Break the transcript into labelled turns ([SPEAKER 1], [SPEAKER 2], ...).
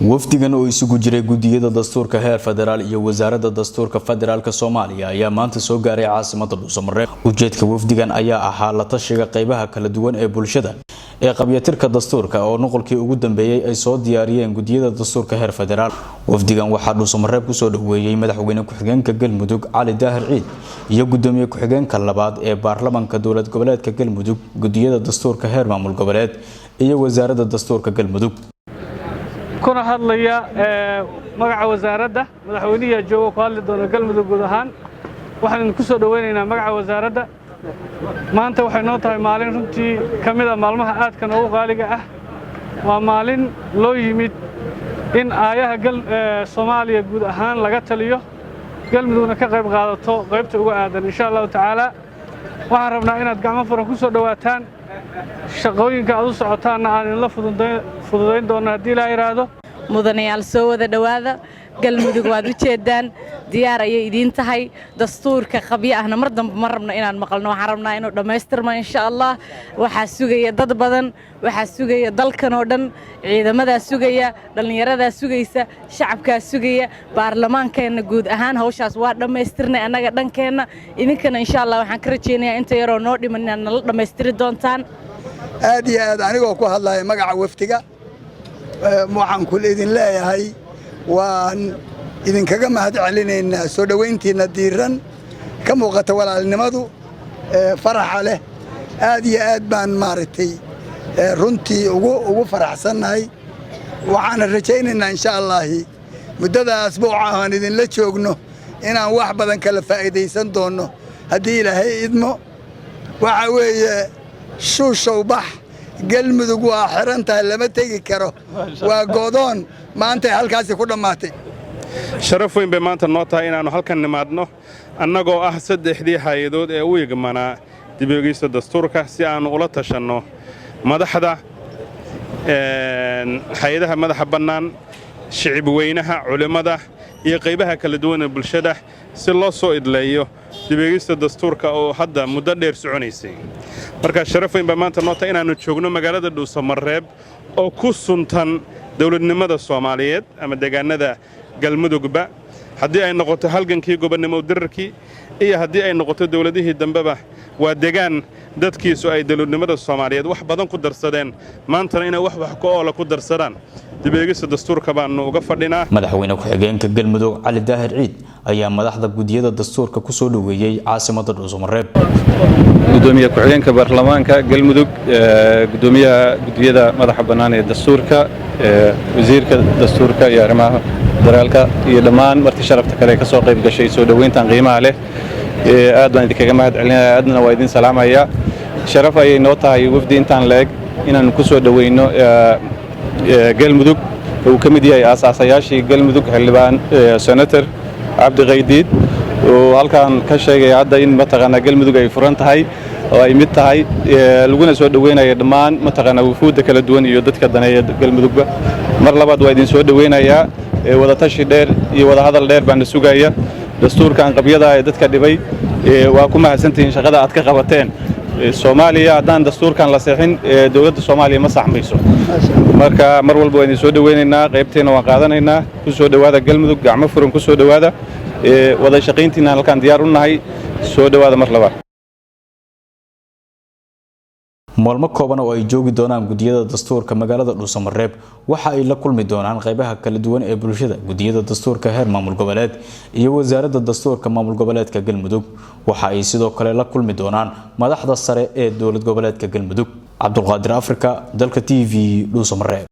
[SPEAKER 1] Wafdigan oo isugu jiray guddiyada dastuurka heer federaal iyo Wasaaradda Dastuurka Federaalka Soomaaliya ayaa maanta soo gaaray caasimada Dhuusamareeb. Ujeedka wafdigan ayaa ahaa la tashiga qeybaha kala duwan ee bulshada ee qabyatirka dastuurka, oo nuqulkii ugu dambeeyey ay soo diyaariyeen guddiyada dastuurka heer federaal. Wafdigan waxaa Dhuusamareeb kusoo dhaweeyey madaxweyne ku-xigeenka Galmudug Cali Daahir Ciid iyo gudoomiye ku-xigeenka labaad ee baarlamanka dowlad goboleedka Galmudug, guddiyada dastuurka heer maamul goboleed iyo Wasaaradda Dastuurka Galmudug.
[SPEAKER 2] Kuna hadlaya magaca wasaaradda, madaxweynihi jooga ku hadli doona Galmudug guud ahaan, waxaan idinku soo dhoweynaynaa magaca wasaaradda. Maanta waxay noo tahay maalin runtii ka mid a maalmaha aadka noogu qaaliga ah. Waa maalin loo yimid in aayaha Soomaaliya guud ahaan laga taliyo, Galmudugna ka qayb qaadato qaybta uga aadan, insha Allahu tacaala. Waxaan rabnaa inaad gacmo furan ku soo dhowaataan, shaqooyinka aad u socotaanna aan idinla fududayn doonno, haddii Ilaa yidhaahdo.
[SPEAKER 3] Mudanayaal, soo wada dhowaada. Galmudug waad u jeeddaan, diyaar ayay idiin tahay. Dastuurka qabyo ahna mar dambe ma rabno inaan maqalno. Waxaan rabnaa inuu dhammaystirmo, insha Allah. Waxaa sugaya dad badan, waxaa sugaya dalkan oo dhan, ciidamadaa sugaya, dhallinyaradaa sugaysa, shacabkaa sugaya, baarlamaankeenna guud ahaan. Hawshaas waa dhammaystirnay annaga dhankeenna. Idinkana, insha Allah, waxaan ka rajaynayaa inta yaroo noo dhiman inaad nala dhammaystiri doontaan.
[SPEAKER 4] Aad iyo aad, anigoo ku hadlaya magaca wafdiga, waxaan kul idin leeyahay waan idinkaga mahad celinaynaa soo dhowayntiinna diiran, ka muuqata walaalnimadu, faraxa leh. Aad iyo aad baan, maaragtay, runtii ugu faraxsannahay. Waxaana rajaynaynaa, insha Allaahi, muddada asbuuca aan idinla joogno inaan wax badan kala faa'iidaysan doonno, haddii Ilaahay idmo. Waxaa weeye, shuushow bax, Galmudug waa xiran tahay, lama tegi karo, waa godoon. Maantay halkaasi ku dhammaatay.
[SPEAKER 5] Sharaf weyn bay maanta noo tahay inaannu halkan nimaadno, annagoo ah saddexdii hay-adood ee u igmanaa dib eegista dastuurka, si aannu ula tashanno madaxda hay-adaha madaxa bannaan, shicib weynaha, culimmada iyo qaybaha kala duwan ee bulshada, si loo soo idleeyo dib eegista dastuurka oo hadda muddo dheer soconaysay. Marka sharaf weyn baa maanta noo tahay inaannu joogno magaalada Dhuusamareeb oo ku suntan dawladnimada Soomaaliyeed ama deegaannada Galmudugba, haddii ay noqoto halgankii gobonnimo dirarkii iyo haddii ay noqoto dawladihii dambeba. Waa degaan dadkiisu ay dawladnimada Soomaaliyeed wax badan ku darsadeen, maantana inay wax wax ku oola ku darsadaan dib eegista dastuurka baannu uga fadhinaa.
[SPEAKER 1] Madaxweyne ku-xigeenka Galmudug Cali Daahir Ciid ayaa madaxda guddiyada dastuurka ku soo dhoweeyey caasimadda Dhuusamareeb.
[SPEAKER 6] Gudoomiye ku-xigeenka baarlamaanka Galmudug, gudoomiyaha guddiyada madaxa bannaan ee dastuurka, wasiirka dastuurka iyo arrimaha federaalka, iyo dhammaan marti sharafta kale ee ka soo qayb gashay soo dhoweyntan qiimaha leh, aad baan idinkaga mahad celinaya, aadna waa idin salaamaya. Sharaf ayay noo tahay wafdi intaan la eg inaannu ku soo dhoweyno Galmudug, uu ka mid yahay aasaasayaashii Galmudug, xildhibaan senator Cabdi Qaydiid, uu halkan ka sheegaya hadda in, mataqaanaa, Galmudug ay furan tahay oo ay mid tahay, laguna soo dhoweynaya dhammaan, mataqaanaa, wufuudda kala duwan iyo dadka daneeya Galmudugba. Mar labaad waa idin soo dhoweynayaa. Wadatashi dheer iyo wadahadal dheer baana sugaya. Dastuurkan qabyada ee dadka dhibay, waa ku mahadsantihiin shaqada aad ka qabateen. Soomaaliya haddaan dastuurkan la seexin, dowladda Soomaaliya ma saxmayso. Marka mar walba waa idin soo dhoweynaynaa, qaybteenna waan qaadanaynaa. Ku soo dhowaada Galmudug, gacmo furan ku soo dhowaada. Wada shaqayntiina halkaan diyaar u nahay. Soo dhowaada mar labaad.
[SPEAKER 1] Maalmo kooban oo ay joogi doonaan guddiyada dastuurka magaalada Dhuusamareeb, waxa ay la kulmi doonaan qeybaha kala duwan ee bulshada, guddiyada dastuurka heer maamul goboleed iyo Wasaaradda Dastuurka maamul goboleedka Galmudug. Waxa ay sidoo kale la kulmi doonaan madaxda sare ee dowlad goboleedka Galmudug. Cabdulqaadir Afrika, Dalka TV, Dhuusamareeb.